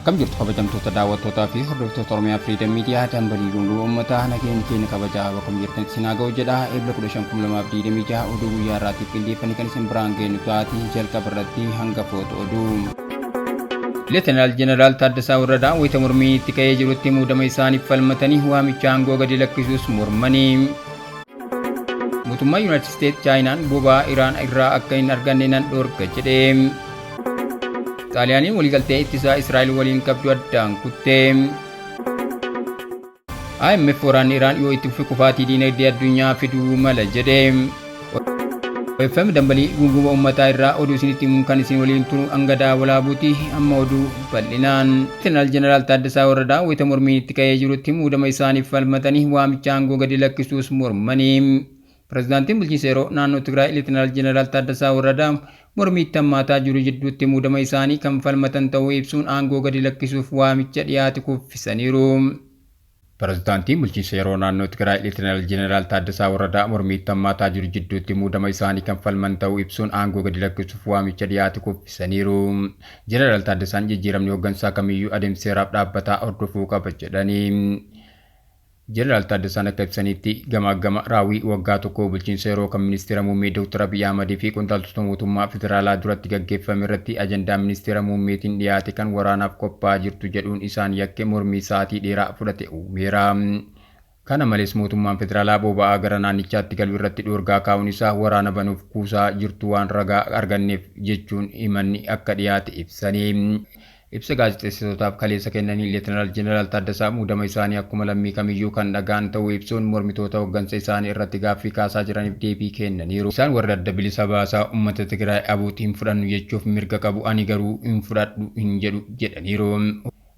Akkam jirtu kabajamtoota daawwattootaa fi hordoftoota Oromiyaa Freedom Media, dambalii gunguma uummataa, nageenyi keenya kabajaa bakka jirtan isin haa ga'u jedha. Ebla 15,2026 oduu guyyaa irraatiif qindeeffannee kan isin biraan geenyu taati. Jalqaba irratti hangafoota oduu. Leetanaal Jeneraal Taaddasaa Warradaa wayita mormiin itti ka'ee jirutti muudama isaaniif falmatanii waamicha aangoo gadi lakkisuus mormanii. Mootummaa Yuunaayitid Isteet Chaayinaan boba'aa Iraan irraa akka hin arganne nan dhoorga jedhe. Xaaliyaaniin waliigaltee ittisaa Israa'el waliin qabdu addaan kutte. IMF waraanni Iraan yoo itti fufe kufaatii diinagdee addunyaa fiduu mala jedhe. FM dambalii gunguma uummataa irraa oduu isinitti himuun kan isin waliin turu Angadaa Walaabuuti. Amma oduu bal'inaan. Leetanaal Jeneraal Taaddasaa Warradaa wayita mormiin itti ka'ee jirutti muudama isaaniif falmatanii waamicha aangoo gadi lakkisuus mormanii. Pirezidaantiin bulchiinsa yeroo naannoo Tigraay Leetanaal Jeneraal Taaddasaa Warradaa mormii itti hammaataa jiru jidduutti muudama isaanii kan falmatan ta'uu ibsuun aangoo gadi lakkisuuf waamicha dhiyaate kuffisaniiru. Pirezidaantiin bulchiinsa yeroo naannoo Tigraay Leetanaal Jeneraal Taaddasaa Warradaa mormii itti hammaataa jiru jidduutti muudama isaanii kan falman ta'uu ibsuun aangoo gadi lakkisuuf waamicha dhiyaate kuffisaniiru. Jeneraal Taaddasaan jijjiiramni hooggansaa kamiyyuu adeemsa seeraaf dhaabbataa hordofuu qaba jedhanii. Jeneraal Taaddasaan akka ibsanitti, gamaaggama raawwii waggaa tokkoo bulchiinsa yeroo kan ministeera muummee Dr. Abiy Ahmad fi qondaaltota mootummaa federaalaa duratti gaggeeffame irratti ajandaa ministeera muummeetiin dhiyaate kan waraanaaf qophaa'aa jirtu jedhuun isaan yakke mormii sa'aatii dheeraa fudhate uumeera. Kana malees, mootummaan federaalaa boba'aa gara naannichaatti galu irratti dhoorgaa kaa'uun isaa waraana banuuf kuusaa jirtu waan ragaa arganneef jechuun himanni akka dhiyaate ibsanii. Ibsa gaazexeessitootaaf kaleessa kennaniin Leetanaal Jeneraal Taaddasaa muudama isaanii akkuma lammii kamiyyuu kan dhaga'an ta'uu ibsuun mormitoota hoggansa isaanii irratti gaaffii kaasaa jiraniif deebii kennaniiru. Isaan warri Adda Bilisa Baasaa Uummata Tigraay ABUT hin fudhannu jechuuf mirga qabu, ani garuu hin fudhadhu hin jedhu jedhaniiru.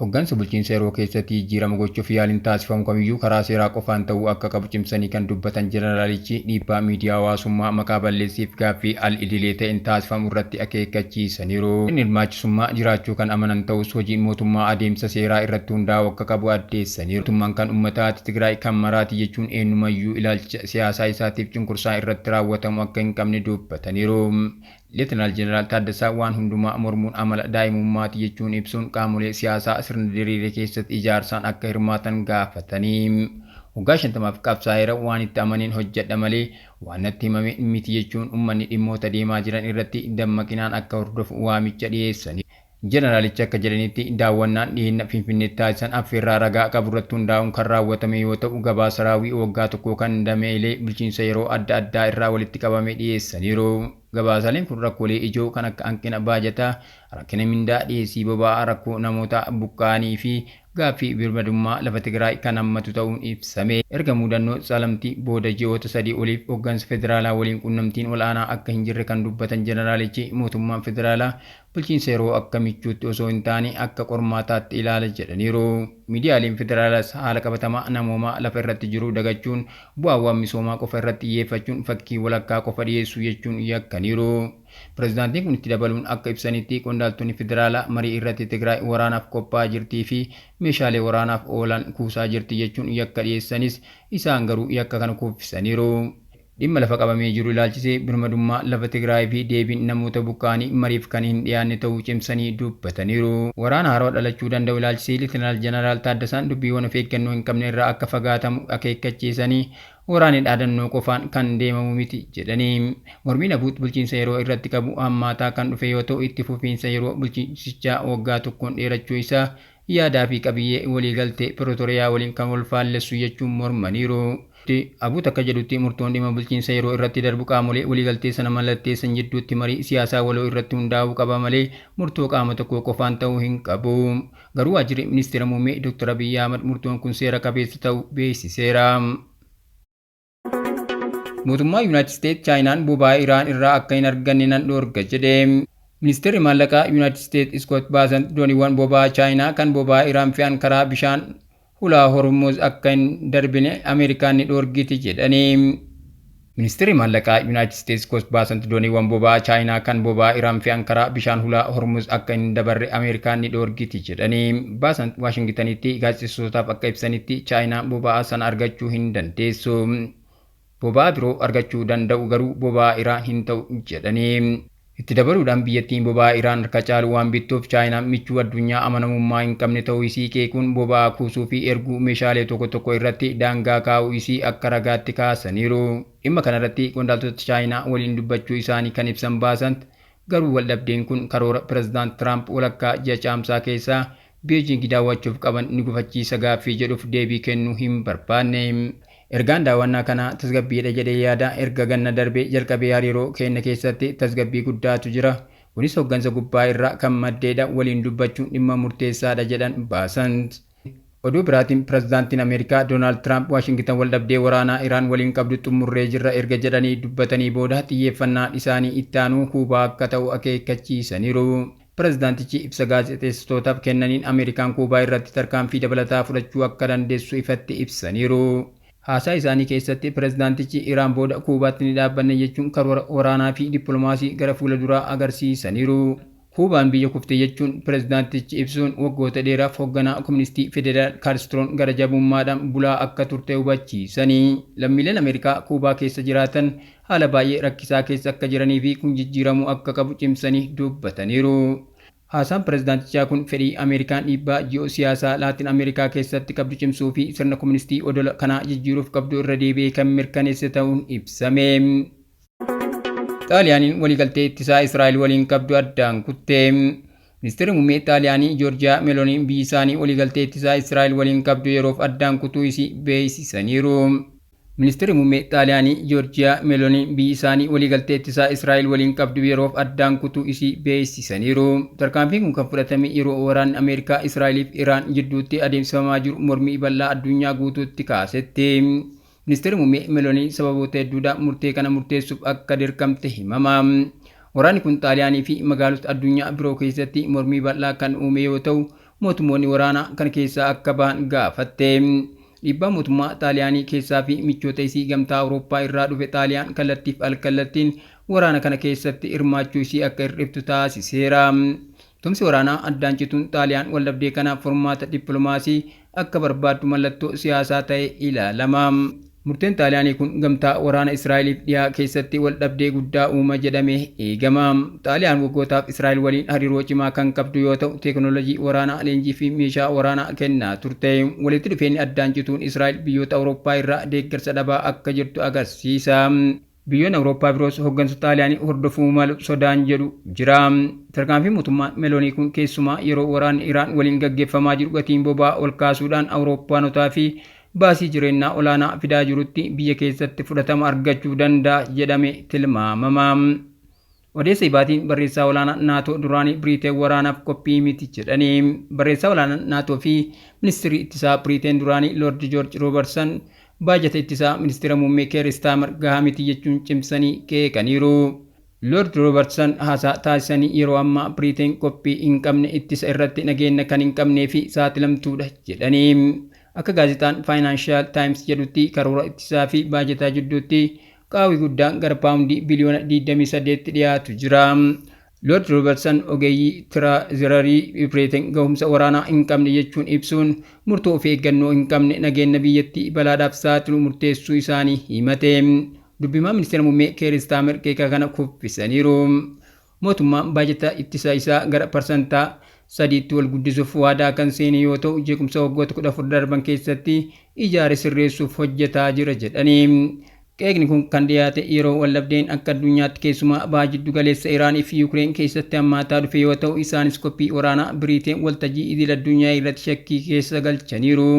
Hoggansa bulchiinsa yeroo keessatti jijjiirama gochuuf yaaliin taasifamu kamiyyuu karaa seeraa qofaan ta'uu akka qabu cimsanii kan dubbatan Jeneraalichi, dhiibbaa miidiyaa hawaasummaa, maqaa balleessiif gaaffii al-idilee ta'een taasifamu irratti akeekkachiisaniiru. Hirmaachisummaa jiraachuu kan amanan ta'us hojiin mootummaa adeemsa seeraa irratti hundaa'uu akka qabu addeessaniiru. Mootummaan kan uummataati, Tigraay kan maraati jechuun eenyumayyuu ilaalcha siyaasaa isaatiif cunqursaa irratti raawwatamu akka hin qabne dubbataniiru. Leetanaal Jeneraal Taaddasaa waan hundumaa mormuun amala daa'imummaati jechuun ibsuun qaamolee siyaasaa sirna diriire keessatti ijaarsaan akka hirmaatan gaafatanii. Waggaa 50f qabsaa'eera, waan itti amaneen hojjedha malee waan natti himame miti jechuun uummanni dhimmoota deemaa jiran irratti dammaqinaan akka hordofu waamicha dhiyeessaniiru. Jeneraalichi akka jedhanitti, daawwannaan dhiheenna Finfinneetti taasisan affeerraa ragaa qaburratti hundaa'uun kan raawwatame yoo ta'u, gabaasa raawwii waggaa tokkoo kan dameelee bulchiinsa yeroo adda addaa irraa walitti qabame dhiyeessaniiru. Gabaasaaleen kun rakkoolee ijoo kan akka hanqina baajataa, rakkina mindaa, dhiyeessii boba'aa, rakkoo namoota buqqa'anii fi gaaffii birmadummaa lafa Tigraay kan hammatu ta'uun ibsame. Erga muudannoo Tsalamti booda ji'oota 3 oliif hoggansa federaalaa waliin qunnamtiin ol'aanaa akka hin jirre kan dubbatan jeneraalichi, mootummaan federaalaa bulchiinsa yeroo akka michuutti osoo hin taane akka qormaataatti ilaala jedhaniiru. Miidiyaaleen federaalaas haala qabatamaa namoomaa lafa irratti jiru dagachuun bu'aawwan misoomaa qofa irratti xiyyeeffachuun fakkii walakkaa qofa dhiyeessu jechuun yakkaniiru. Pirezidaantiin kun itti dabaluun akka ibsanitti, qondaaltonni federaalaa marii irratti Tigraay waraanaaf qophaa'aa jirtii fi meeshaalee waraanaaf oolan kuusaa jirti jechuun yakka dhiyeessanis isaan garuu yakka kana kuffisaniiru. Dhimma lafa qabamee jiru ilaalchisee birmadummaa lafa Tigraay fi deebiin namoota buqqa'anii mariif kan hin dhiyaanne ta'uu cimsanii dubbataniiru. Waraana haarawaa dhalachuu danda'u ilaalchisee Leetanaal Janaraal Taaddasaan dubbiiwwan of eeggannoo hin qabne irraa akka fagaatamu akeekkachiisanii, waraanni dhaadannoo qofaan kan deemamu miti jedhanii. Mormiin ABUT bulchiinsa yeroo irratti qabu hammaataa kan dhufe yoo ta'u, itti fufiinsa yeroo bulchiinsichaa waggaa tokkoon dheerachuu isaa yaadaa fi qabiyyee waliigaltee Pirootoriyaa waliin kan wal faallessu jechuun mormaniiru. ABUT akka jedhutti, murtoon dhimma bulchiinsa yeroo irratti darbu qaamolee waliigaltee sana mallatteessan jidduutti marii siyaasaa waloo irratti hundaa'uu qaba malee murtoo qaama tokkoo qofaan ta'uu hin qabu. Garuu waajjirri Ministeera Muummee Dr. Abiyyi Ahmad murtoon kun seera qabeessa ta'uu beeksiseera. Mootummaan Yuunaayitid Isteet Chaayinaan boba'aa Iraan irraa akka hin arganne nan dhoorga jedhe. Ministeerri maallaqaa Yuunaayitid Isteet Iskoot Baasant dooniiwwan boba'aa Chaayinaa kan boba'aa Iraan fe'an karaa bishaan hulaa Hormuz akka hin darbine Ameerikaan ni dhoorgiti jedhani. Ministeerri maallaqaa Yuunaayitid Isteet Iskoot Baasant dooniiwwan boba'aa Chaayinaa kan boba'aa Iraan fe'an karaa bishaan hulaa Hormuz akka hin dabarre Ameerikaan ni dhoorgiti jedhani. Baasant Waashingitanitti gaazexeessitootaaf akka ibsanitti, Chaayinaan boba'aa sana argachuu hin dandeessu. Boba'aa biroo argachuu danda'u, garuu boba'aa Iraan hin ta'u jedhani. Itti dabaluudhaan biyyattiin boba'aa Iraan harka caalu waan bittuuf Chaayinaan michuu addunyaa amanamummaa hin qabne ta'uu isii qeequun boba'aa kuusuu fi erguu meeshaalee tokko tokko irratti daangaa kaa'uu isii akka ragaatti kaasaniiru. Dhimma kanarratti qondaaltota Chaayinaa waliin dubbachuu isaanii kan ibsan Baasant, garuu waldhabdeen kun karoora pirezidaant Tiraamp walakkaa ji'a Caamsaa keessaa Beejiing daawwachuuf qaban ni gufachiisa gaaffii jedhuuf deebii kennuu hin barbaanne. Ergaan daawwannaa kanaa tasgabbiidha jedhee yaada. Erga ganna darbee jalqabee hariiroo keenya keessatti tasgabbii guddaatu jira. Kunis hoggansa gubbaa irraa kan maddeedha. Waliin dubbachuun dhimma murteessaadha jedhan Baasant. Oduu biraatiin pirezidaantiin Ameerikaa Doonaald Tiraamp Waashingitan waldhabdee waraanaa Iraan waliin qabdu xumurree jirra erga jedhanii dubbatanii booda xiyyeeffannaan isaanii itti aanu Kuubaa akka ta'u akeekkachiisaniiru. Pirezidaantichi ibsa gaazexeessitootaaf kennaniin Ameerikaan Kuubaa irratti tarkaanfii dabalataa fudhachuu akka dandeessu ifatti ibsaniiru. Haasaa isaanii keessatti pirezidaantichi Iraan booda Kuubaatti ni dhaabbanne jechuun karoora waraanaa fi dippiloomaasii gara fuula duraa agarsiisaniiru. Kuubaan biyya kufte jechuun pirezidaantichi ibsuun waggoota dheeraaf hoogganaa koministii Fidel Kaastroon gara jabummaadhaan bulaa akka turte hubachiisanii, lammiileen Ameerikaa Kuubaa keessa jiraatan haala baay'ee rakkisaa keessa akka jiranii fi kun jijjiiramuu akka qabu cimsanii dubbataniiru. Haasaan pirezidaantichaa kun fedhii Ameerikaan dhiibbaa ji'oo-siyaasaa Laatin Ameerikaa keessatti qabdu cimsuu fi sirna koministii odola kanaa jijjiiruuf qabdu irra deebi'ee kan mirkaneesse ta'uun ibsame. Xaaliyaaniin waliigaltee ittisaa Israa'el waliin qabdu addaan kutte. Ministeerri muummee Xaaliyaanii Joorjiyaa Melooniin biyyi isaanii waliigaltee ittisaa Israa'el waliin qabdu yeroof addaan kutuu isii beeksisaniiru. Ministeerri muummee Xaaliyaanii Joorjiyaa Melooniin biyyi isaanii waliigaltee ittisaa Israa'el waliin qabdu yeroof addaan kutuu isii beeksisaniiru. Tarkaanfiin kun kan fudhatame yeroo waraanni Ameerikaa Israa'eliif Iraan jidduutti adeemsifamaa jiru mormii bal'aa addunyaa guutuutti kaasetti. Ministeerri muummee Melooniin sababoota hedduudhaan murtee kana murteessuuf akka dirqamte himama. Waraanni kun Xaaliyaanii fi magaalota addunyaa biroo keessatti mormii bal'aa kan uume yoo ta'u, mootummoonni waraanaa kana keessaa akka bahan gaafatte. Dhiibbaa mootummaa Xaaliyaanii keessaa fi michoota isii gamtaa Awurooppaa irraa dhufe Xaaliyaan kallattiif al-kallattiin waraana kana keessatti hirmaachuu isii akka hir'iftu taasiseera. Tumsi waraanaa addaan cituun Xaaliyaan waldhabdee kanaaf furmaata dippiloomaasii akka barbaaddu mallattoo siyaasaa ta'e ilaalama. Murteen Xaaliyaanii kun gamtaa waraana Israa'eliif dhiyaa keessatti waldhabdee guddaa uuma jedhamee eegama. Xaaliyaan waggootaaf Israa'el waliin hariiroo cimaa kan qabdu yoo ta'u, teekinooloojii waraanaa, leenjii fi meeshaa waraanaa kennaa turte. Walitti dhufeenyi addaan cituun Israa'el biyyoota Awurooppaa irraa deeggarsa dhabaa akka jirtu agarsiisa. Biyyoonni Awurooppaa biroos hooggansa Xaaliyaanii hordofuu malu sodaan jedhu jira. Tarkaanfiin mootummaa Meloonii kun keessumaa yeroo waraanni Iraan waliin gaggeeffamaa jiru gatiin boba'aa ol kaasuudhaan Awurooppaanotaa fi baasii jireenyaa olaanaa fidaa jirutti biyya keessatti fudhatama argachuu danda'a jedhame tilmaamama. Odeessa ibaatiin barreessaa olaanaa NATO duraanii Biriiteen waraanaaf qophii miti jedhanii. Barreessaa olaanaa NATO fi ministeerri ittisaa Biriiteen duraanii Lord George Robertson baajata ittisaa ministeera muummee Keir Starmer gahaa miti jechuun cimsanii qeeqaniiru. Lord Robertson haasaa taasisanii yeroo ammaa Biriiteen qophii hin qabne, ittisa irratti nageenya kan hin qabnee fi saaxilamtuudha jedhanii. Akka gaazexaan Financial Times jedhutti karoora ittisaa fi baajataa jidduutti qaawwi guddaan gara paawundii biliyoona 28 dhiyaatu jira. Lord Robertson ogeeyyii tiraazilarii Biriiteen gahumsa waraanaa hin qabne jechuun ibsuun murtoo of eeggannoo hin qabne nageenya biyyattii balaadhaaf saaxilu murteessuu isaanii himate. Dubbimaa ministeera muummee Keir Starmer qeeqa kana kuffisaniiru. Mootummaan baajata ittisa isaa gara 3%tti wal guddisuuf waadaa kan seene yoo ta'u, jeequmsa waggoota 14 darban keessatti ijaare sirreessuuf hojjetaa jira jedhanii. Qeeqni kun kan dhiyaate yeroo waldhabdeen akka addunyaatti keessumaa baha jiddu galeessa Iraanii fi Yuukireen keessatti hammaataa dhufe yoo ta'u, isaanis qophii waraanaa Biriiteen waltajjii idil addunyaa irratti shakkii keessa galchaniiru.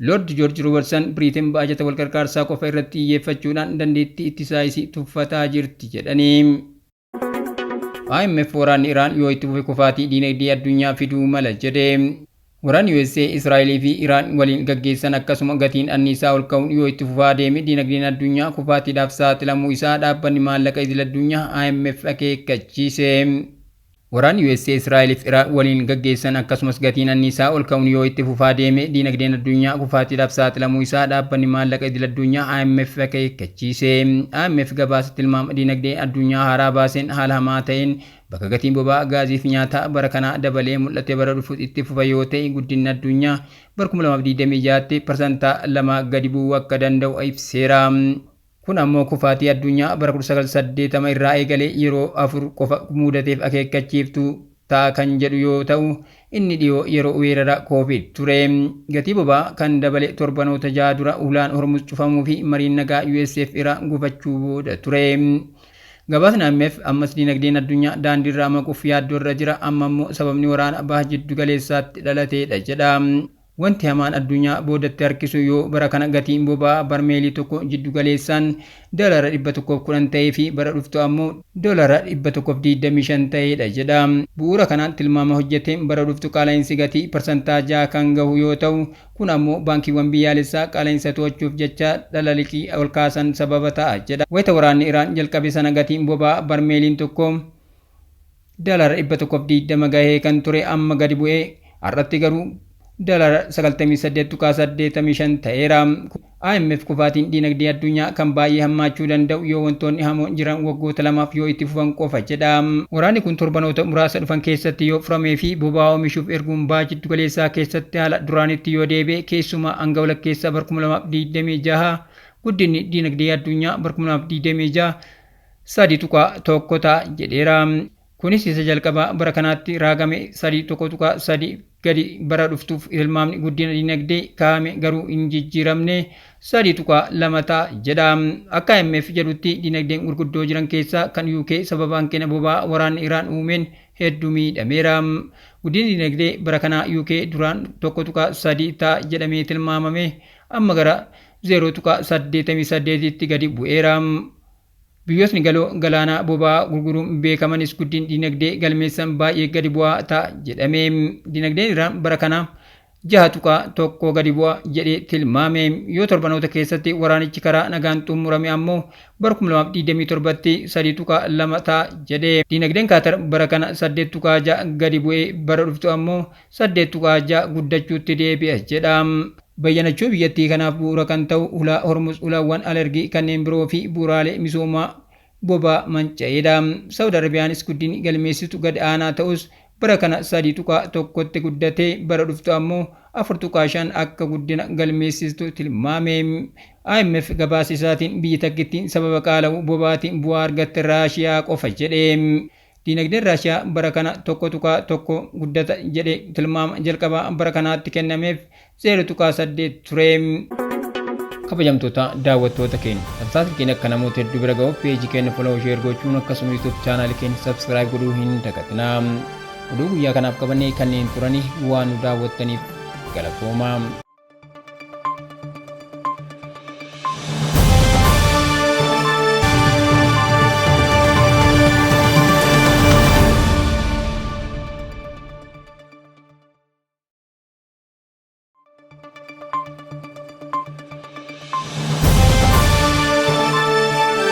Lord George Robertson Biriiteen baajata walqarqaarsaa qofa irratti xiyyeeffachuudhaan dandeettii ittisaa isii tuffataa jirti jedhanii. IMF waraanni Iraan yoo itti fufe kufaatii diinagdee addunyaa fiduu mala jedhe. Waraanni USA Israa'elii fi Iraan waliin gaggeessan akkasuma gatiin anniisaa ol ka'uun yoo itti fufaa deeme diinagdeen addunyaa kufaatiidhaaf saaxilamuu isaa dhaabbanni maallaqa idil addunyaa IMF akeekkachiise. Waraanni USA Israa'eliif Iraan waliin gaggeessan akkasumas gatiin anniisaa ol ka'uun yoo itti fufaa deeme diinagdeen addunyaa kufaatiidhaaf saaxilamuu isaa dhaabbanni maallaqa idil addunyaa IMF akeekkachiise. IMF gabaasa tilmaama diinagdee addunyaa haaraa baaseen haala hamaa ta'een bakka gatiin boba'aa, gaazii fi nyaataa bara kanaa dabalee mul'ate bara dhufu itti fufa yoo ta'e guddinni addunyaa bara 2026tti 2% gadi bu'uu akka danda'u ibseera. Kun ammoo kufaatii addunyaa bara 1980 irraa eegalee yeroo afur qofa mudateef akeekkachiiftuu ta'a kan jedhu yoo ta'u, inni dhiyoo yeroo weerara Koovid ture. Gatii boba'aa kan dabale torbanoota 6 dura ulaan Hormuz cufamuu fi mariin nagaa USF Iraan gufachuu booda ture. Gabaasni IMF ammas dinagdeen addunyaa daandiirraa maquuf yaaddoorra jira, amma immoo sababni waraana baha jiddu galeessaatti dhalateedha jedha. Wanti hamaan addunyaa boodatti harkisu yoo bara kana gatiin boba'aa barmeelii tokko jiddu galeessaan doolara 110 ta'ee fi bara dhuftu ammoo doolara 125 ta'eedha jedha. Bu'uura kanaan tilmaama hojjeteen bara dhuftu qaala'insi gatii parsantaa 6 kan gahu yoo ta'u, kun ammoo baankiiwwan biyyaalessaa qaala'insa to'achuuf jecha dhala liqii ol kaasan sababa ta'a jedha. Wayita waraanni Iraan jalqabe sana gatiin boba'aa barmeeliin tokko doolara 120 gahee kan ture amma gadi bu'ee har'atti garuu doolara 98.85 ta'eera. IMF kufaatiin diinagdee addunyaa kan baay'ee hammaachuu danda'u yoo wantoonni hamoon jiran waggoota lamaaf yoo itti fufan qofa jedha. Waraanni kun torbanoota muraasa dhufan keessatti yoo furamee fi boba'aa oomishuuf erguun baha jiddu galeessaa keessatti haala duraanitti yoo deebi'e, keessumaa hanga walakkeessa bara 2026, guddinni diinagdee addunyaa bara 2026 3.1 ta'a jedheera. Kunis isa jalqabaa bara kanaatti raagame 3.1.3 gadi. Bara dhuftuuf tilmaamni guddina dinagdee kaa'ame garuu hin jijjiiramne, 3.2 ta'a jedha. Akka IMF jedhutti dinagdeen gurguddoo jiran keessaa kan UK sababa hanqina boba'aa waraanni Iraan uumeen hedduu miidhameera. Guddinni dinagdee bara kanaa UK duraan 1.3 ta'a jedhamee tilmaamame amma gara 0.88tti gadi bu'eera. Biyyootni galoo galaanaa boba'aa gurguruun beekamanis guddin dinagdee galmeessan baay'ee gadi bu'aa ta'a jedhame. Dinagdeen Iraan bara kana 6.1 gadi bu'a jedhee tilmaame. Yoo torbanoota keessatti waraanichi karaa nagaan xumurame ammoo bara 2027tti 3.2 ta'a jedhe. Dinagdeen Kaatar bara kana 8.6 gadi bu'ee bara dhuftu ammoo 8.6 guddachuutti deebi'a jedha. Bayyanachuu biyyattii kanaaf bu'uura kan ta'u hulaa Hormuz, ulaawwan alergii kanneen biroo fi bu'uuraalee misoomaa boba'aa manca'eedha. Saawud Arabiyaanis guddinni galmeessitu gad aanaa ta'us bara kana 3.1tti guddatee bara dhuftu ammoo 4.5 akka guddina galmeessistu tilmaame. IMF gabaasa isaatiin biyyi takkittiin sababa qaala'uu boba'aatiin bu'aa argatte Raashiyaa qofa jedhe. Diinagdeen Raashiyaa bara kana 1.1 guddata jedhe, tilmaama jalqabaa bara kanaatti kennameef 0.8 ture. Kabajamtoota daawwattoota keenya, tamsaasni keenya akka namoota hedduu bira ga'uuf peejii keenya follow, share gochuun akkasuma YouTube chaanaalii keenya subscribe godhuu hin dagatinaa. Oduu guyyaa kanaaf qabannee kanneen turanii, waan nu daawwattaniif galatoomaa.